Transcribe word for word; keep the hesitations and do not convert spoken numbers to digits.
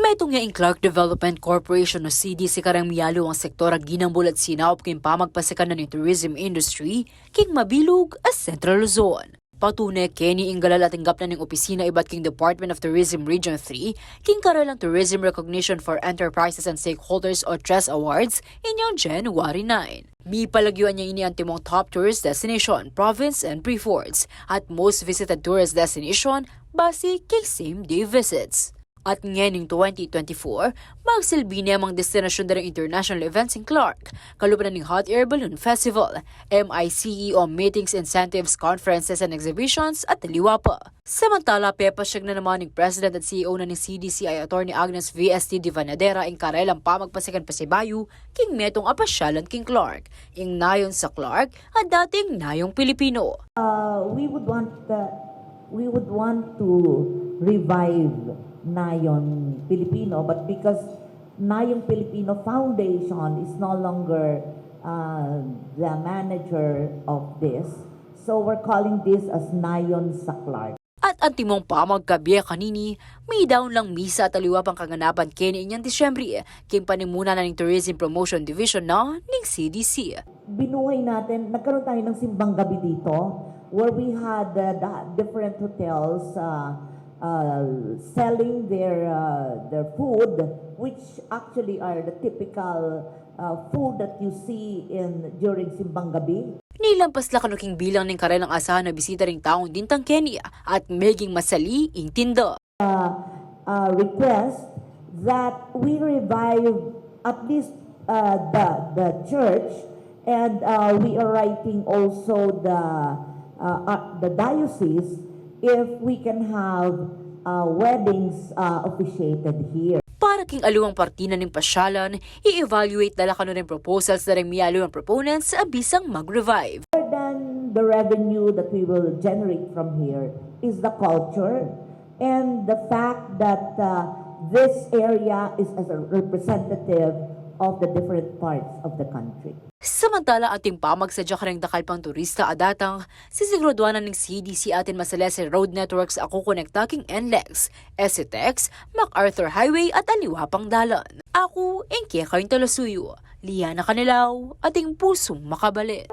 Metung ya ing Clark Development Corporation o C D C kareng mialiwang sektor a ginambul at sinaup king pamagpasekan na ning tourism industry king mabilug a Central Luzon. Patune keni ing galal a tinggap na ning opisina ibat king Department of Tourism Region three king karelang Tourism Recognition for Enterprises and Stakeholders o TRES Awards inyang January nine. Mipalagyuan ya ini antimong top tourist destination, province and prefectures, at most visited tourist destination base king same day visits. At ngening twenty twenty-four, magsilbi ne mang destinasyon da ring international events ing Clark, kalupa na ning Hot Air Balloon Festival, M I C E o meetings, incentives, conferences and exhibitions at aliwa pa. Samantala, pepasyag na naman ning President at C E O na ning C D C I Attorney Agnes V S T Divanadera ing karelang pamagpasekan pasibayu king metung a pasyalan king Clark, ing Nayon sa Clark at dating Nayong Pilipino. Uh, we would want, uh, we would want to revive Nayon Pilipino, but because Nayong Pilipino Foundation is no longer, uh, the manager of this, so we're calling this as Nayon sa Clark. At antimong pamagkabie kanini, midaun lang misa at aliwa pang kaganapan keni inyang Disyembre, king panimuna na ning Tourism Promotion Division na ning C D C. Binuhay natin, nagkaroon tayo ng simbang gabi dito, where we had, uh, the different hotels, uh, uh, selling their, uh, their food, which actually are the typical, uh, food that you see in, during simbang gabi. Nilampas la kanu king bilang ning karelang asahan a bisita ring taung dintang keni at meging masali ing tinda. Uh, uh, request that we revive at least, uh, the, the church, and, uh, we are writing also the, uh, uh, the diocese if we can have, uh, weddings, uh, officiated here. Para king aliwang parte na ning pasyalan, i-evaluate da la kanu ring proposals da ring mialiwang proponents a bisang mag-revive. More than the revenue that we will generate from here is the culture and the fact that, uh, this area is as a representative of the different parts of the country. Samantala, ating pamagsadya kareng dakal pang turista a datang, sisiguraduan na ning C D C atin masalese road networks a kukonekta king NLEX, SCTEX, MacArthur Highway at aliwa pang dalan. Aku ing kekayung talasuyu, Liana Canelao, ating pusung makabale.